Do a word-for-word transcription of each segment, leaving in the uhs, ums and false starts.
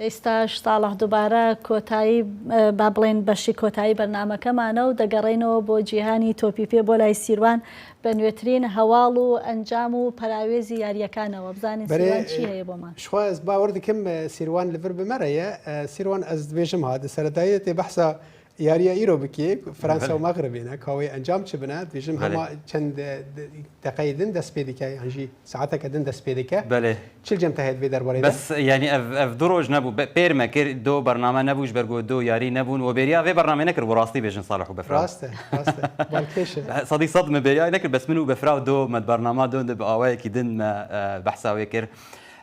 ئێستاش ساڵح دووبارە کۆتایی، ئە، با بڵێن بەشی کۆتایی بەرنامەکەمانە و دەگەڕێینەوە بۆ جیهانی تۆپی پێ، بۆ لای سیروان بە نوێترین هەواڵ و ئەنجام و پەراوێزی یاریەکانەوە. بزانین بەرێ، سیروان چی ئە، هەیە بۆمان. شخوا ez bawer dikim, e, Sîrwan li vir bi me re ye. E, Sîrwan, ez dibêjim ha, di seredayê tê behsa yariya îro bikê, Fransa û Belê. Mexribê ne, ka wê encam çi bine, dibêjim Belê. hema çend, e, de-, deqeyê din dest pê dike, yan jî saeteke din dest pê dike. Belê. Çi li cem te heye di vê derbarê de? Bes, yanî ev, ev du roj nebû, be-, pêr me kir, do bername nebû, ji ber ku do yarî nebûn, we bêriya vê bernamê nekir, we rastî bêjin Salih û Befra. Rast e, rast e. Balkêş e. Sedî sed me bêriya nekir, bes min û Befra do me di bernama do de bi awayekî din me, e, behsa wê kir.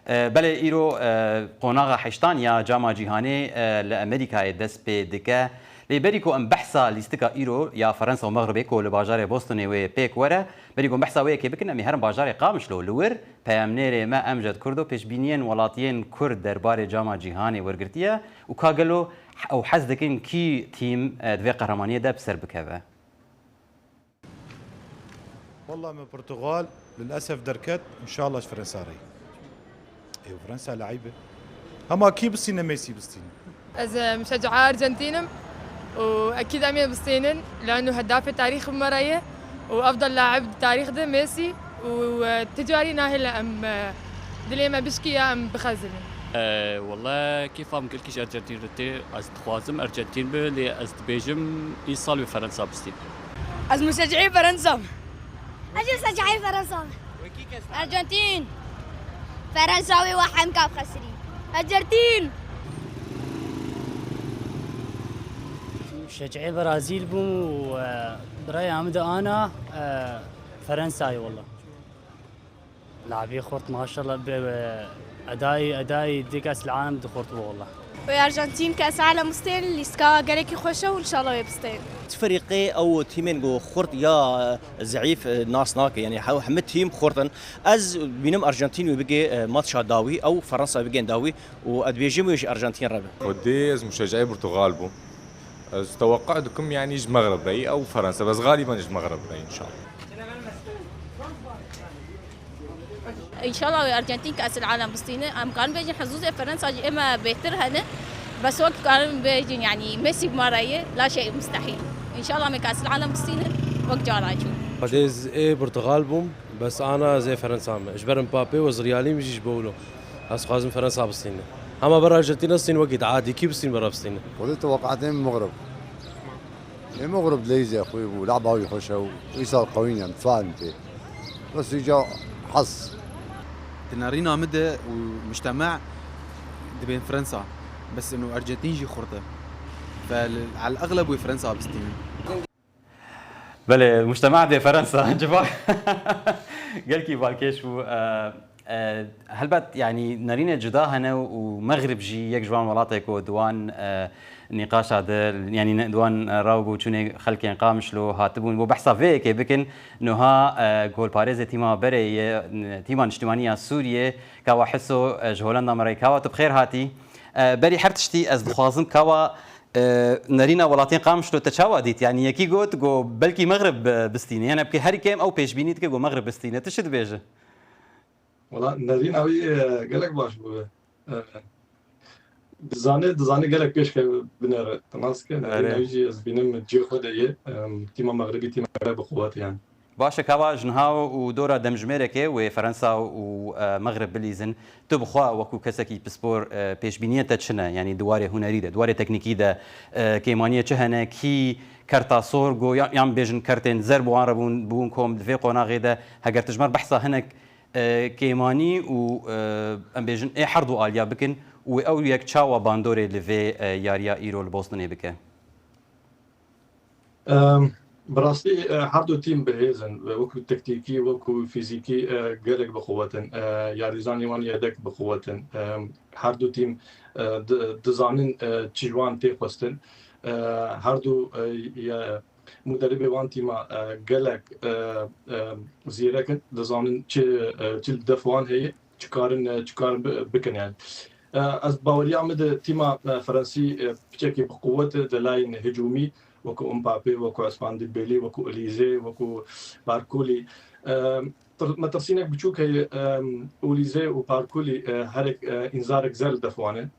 E, belê îro, e, qonaxa heştan ya Cama Cîhanê, e, li Amerîkayê dest pê dike. Lê berî ku em behsa lîstika îro ya Ferensa û Mexribê ku li bajarê Bostonê wê pêk were, berî ku em behsa wê yekê bikin, em ê herin bajarê Qamişlo. Li wir peyamnêrê me Emced Kurdo pêşbîniyên welatiyên Kurd derbarê Cama Cîhanê wergirtiye û ka gelo ew hez dikin kî tîm, e, di vê qehremaniyê de bi ser bikeve. Wallah me Portugal lilesef derket, inşallah ji Fransa re. Ê, Fransa leîbe. Hema kî bistîne, Messi bistîne. Ez, e, muşecca Arjantin im û ekîd em ê bistênin, leno hedafê tarîx bi me re ye û efdal laib di tarîx de Messi û, e, ti carî nahêle em, e, dilê me bişkiya em bixezilin. E, wele kêfa min gelkî ji Arjantin re tê. Ez dixwazim Arjantin be, lê ez dibêjim îsal wê Ferensa bistîn. Ez muşecihê Ferensa me. Ez jî muşecihê Ferensa me. Arjantin. Ferensa wê we hemka bixesirî. Arjantin. Muşecihê Brazîl bûm û, e, bi raya min de ana, e, Ferensayê wela. Labî xurt maşallah bi, e, edayî, edayî dî kes li alem dixurt wela. Wê Arjantin kes alem bistên, lîstika gelekî xweş e û inşallah wê bistên. Ti ferîqê ew tîmên ku xurt ya, e, zeîf, e, nas nake. Yanî hew hemî tîm xurt in. Ez bînim Arjantin wê bigê, e, matça dawî, ew Fransa bigên dawî û ez dibêjim wê ji Arjantin re be. Xwedê ez muşeceyê Portugal bûm. Ez teweqqa dikim, yanî ji Mexrib re yî ew Fransa. Bes xalîben ji Mexrib re yî, înşallah. Înşallah wê Arjantin kes alem bistîne. Em karin bêjin hizûzê Fransa ji ê me bêhtir hene. Bes wek karin bêjin, yanî Messi bi me re ye, la şey mustehîl. Înşallah me kes alem bistîne, wek cara çû. Xwedê ez ê Portugal bûm, bes ana ez ê Fransa me. Ji ber Mbappé û ez realî min jî ji Bowlo. Ez xwazim Fransa bistîne. Hema ber Arjantina bistîne wekî adî kî bistîne ber bistîne. Xwedê teweqatê min Mexrib. Ê Mexrib leyzê xwe bû, laba wî xweş e û îsal qewîn e, faal tê. Bes îca hez. Di nerîna min de û mujtema dibên Fransa. Bes ino Arjantin jî xurt e. Fe li, el exleb wê Fransa bistînin. Belê, mujtema dê Ferensa, civa. Gelkî balkêş bû. E, e, helbet, yanî nerînê cuda hene û Mexrib jî yek ji wan welatê ku di wan, e, nîqaşa de, yanî ne, di wan, e, raw bû çûnê xelkên Qamişlo hatibûn. Bo behsa vê yekê bikin, nuha, e, golparêzê tîma berê ye, tîma niştimanî ya Sûriyê, Kawa Hiso, e, ji Holanda me re ye. Kawa, tu bi xêr hatî. E, berî her tiştî ez dixwazim Kawa, e, nerîna welatiyên Qamişlo te çawa dît? Yanî yekî got ku belkî Mexrib, e, bistîne. Yanî bi herî kêm ew pêşbînî dike ku Mexrib bistîne. Tu çi dibêje? Wela nerîna wî, e, gelek baş bû. E, dizane, dizane gelek pêş ke binêre. Te nas ke nerîna Erê. wî jî ez bînim cihê xwe de ye. E, tîma Mexribî tîma gelek bi quwet e yanî. Baş e, Kawa, ji niha û dora demjimêrekê wê Ferensa û, e, Mexrib bilîzin. Tu bi xwe wekû kesekî pispor, e, pêşbîniyên te çi ne? Yanî di warê hunerî de, di warê teknîkî de, e, kêmaniyê çi hene? Kî kerta sor go, ya, yan bêjin kertên zer bi wan re bûn, bûn kom di vê qonaxê de? Heger tu ji me re behsa hinek, e, kêmanî û, e, em bêjin ê her du aliya bikin û ew yek çawa bandorê li vê, e, yariya îro li Bostonê bike? Em, bi rastî, e, her du tîm bi hêz in. Wekû tektîkî, wekû fîzîkî, e, gelek bi quwet in. E, yarîzanî wan yedek bi quwet in. Em, her du tîm, e, di-, dizanin, e, çi ji wan tê xwestin. E, her du, e, ye-, muderibê wan tîma, e, gelek, e, e, zîrek in. Dizanin çi, e, çi li def wan heye. Çi karin, e, çi karin bi-, bikin yani. E, ez baweriya min di tîma, e, Fransî, e, piçekî bi quwet e di layên hicûmî, wekû Mbappé, wekû Ousmane Dembélé, wekû Olise, wekû Barkolî. E, tir-, metirsînek biçûk heye, e, Olise û Barkolî, e, herek, e, înzarek zer li def wan e.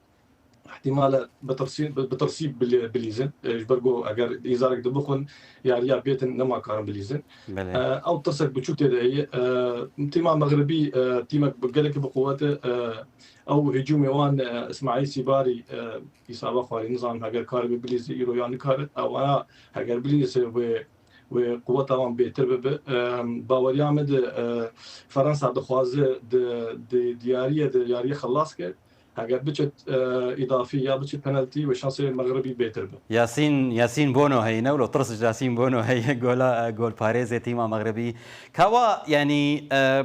ihtimale bi tirsî, bi, bi tirsî bilî-, bilîzin. E, ji ber ku eger îzarek dibixwin, yariya bêtin nema karin bilîzin. Belê. E, ew tirsek biçûk tê de heye. E, tîma Mexribî, e, tîmek bi-, gelekî bi quwet e. E, ew hicûmê wan, e, Îsmaîl Sîbarî, e, îsaba xwarî nizanim heger karibe bilîzî îro yan nikare. Ewana heger bilîzî wê, wê quweta wan bêtir bibe. E, baweriya min de, e, Ferensa dixwaze di, di, di yariyê de yariyê xilas ke. Heger biçe, e, îdafî ya biçe penaltî wê şansê Mexribî bêtir be. Yasîn, Yasîn Bono heye, ne wilo tirs ji Yasîn Bono heye, gola, e, golparêzê tîma Mexribî. Kawa, yanî, e,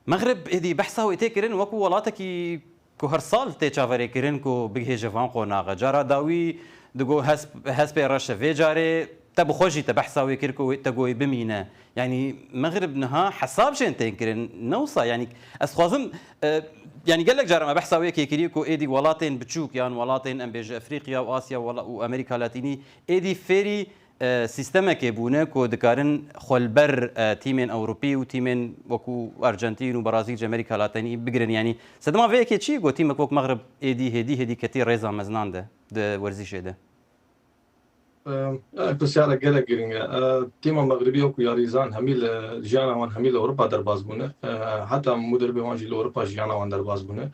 Mexrib êdî behsa wê tê kirin wekû welatekî ku her sal tê çaverêkirin ku bigihêje van qonaxe. Cara dawî digo hesp-, hespê reş e. Vê carê te bi xwe jî te behsa wê kir ku wê te goyê bimîne. Yanî Mexrib niha hesab jên tên kirin. Ne wisa, yanî ez dixwazim, e, yanî gelek cara me behsa wê yekê kiriye ku êdî welatên biçûk yan welatên em bêje Efrîqya û Asya wela-, û Amerîka Latînî êdî fêrî, e, sîstemekê bûne ku dikarin xwe li ber, e, tîmên Ewropî û tîmên wekû Arjantîn û Brazîl ji Amerîka Latînî bigirin. Yanî sedema vê yekê çi ye ku tîmek wek Mexrib êdî hêdî hêdî ketî rêza meznan de di werzîşê de? Em, e, Pirsiyarek gelek giring e. E, tîma Mexribî wekû yarîzan hemî li jiyana wan hemî li Ewropa derbas bûne. E, heta mudirbê wan jî li Ewropa jiyana wan derbas bûne.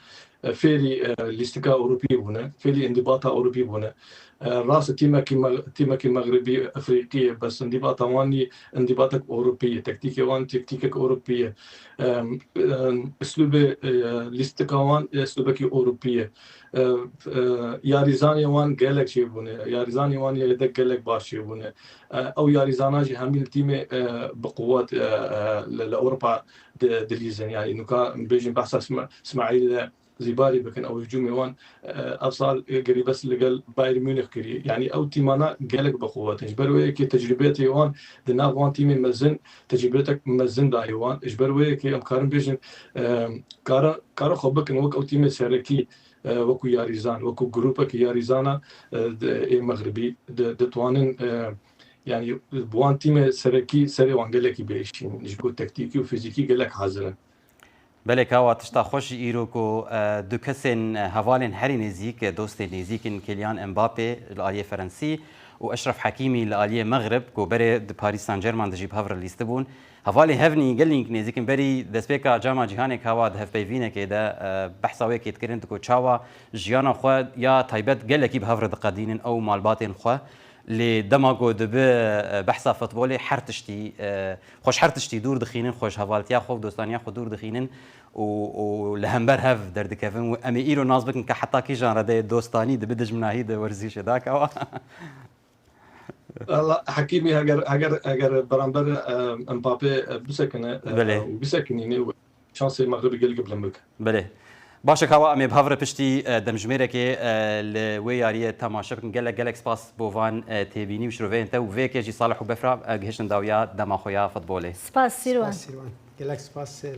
E, fêrî, e, lîstika Ewropî bûne, fêrî îndîbata Ewropî bûne. E, rast e, tîmekî Me-, tîmekî Mexribî Efrîqî ye, bes îndîbata wan jî îndîbatek Ewropî ye, tektîkê wan tektîkek Ewropî ye. E, e, Uslûbê, e, lîstika wan, e, uslûbekî Ewropî ye. E, e, yarîzanê wan gelek çêbûne, yarîzanê wan yê yedek gelek baş çêbûne. E, ew yarîzana jî hemî li tîmê, e, bi quwet, e, e, li, li Ewropa di-, dilîzin. Yanî nuka bêjin behsa Sma-, Smaîl Zîbarî bikin, ew hicûmê wan, e, ev sal, e, girîbes li gel Bayern Munich kiriye. Yanî ew tîmana gelek bi quwet in. Ji ber wê yekê tecrûbetê wan di nav wan tîmên mezin, tecrûbetek mezin dayê wan. Ji ber wê yekê em karin bêjin, e, kara, kara xwe bikin wek ew tîmê serekî, e, wekû yarîzan, wekû grûpekî yarîzana, e, di, ê Mexribî di, ditwanin, e, yanî bi wan tîmê serekî serê wan gelekî biêşîn. Ji bo tektîkî û fîzîkî gelek hazir in. Belê, kawa tişta xweş jî îro ku, e, du kesên, e, hevalên herî nêzîk, e, dostên nêzîk in, Kylian Mbappé li aliyê Ferensî û Eşref Hakîmî li aliyê Mexrib ku berê di Paris Saint-Germain de jî bi hev re lîstibûn. Hevalên hevnî gelîng nêzîk in. Berî destpêka Cama Cîhanê kawa di hevpeyvînekê de, e, behsa wê yekê dikirin, digo çawa jiyana xwe ya taybet gelekî bi hev re diqedînin ew malbatên xwe. Lê dema ku dibe, e, behsa futbolê her tiştî, e, xwe ji her tiştî dûr dixînin, xwe ji hevaltiya xwe û dostaniya xwe dûr dixînin û, û li hember hev derdikevin. Û em ê îro nas bikin ke heta kîjan redeyê dostanî dibe dijminahî di werzîşê de kawa. Valla Hakîmî heger, heger, heger beramber, e, Mbappé, e, bisekine, e, Belê. û bisekinîne û şansê Mexribî gelek bilind bike. Belê. Baş e, kawa em ê bi hev re piştî, e, demjimêrekê, e, li wê yariyê temaşe bikin. Gelek, gelek spas bo van, e, têbînî û şiroveyên te û vê yekê jî Salih û Befra, e, gihiştin dawiya dema xwe ya futbolê. Spas Sîrwan. Spas Sîrwan. Gelek spas, e,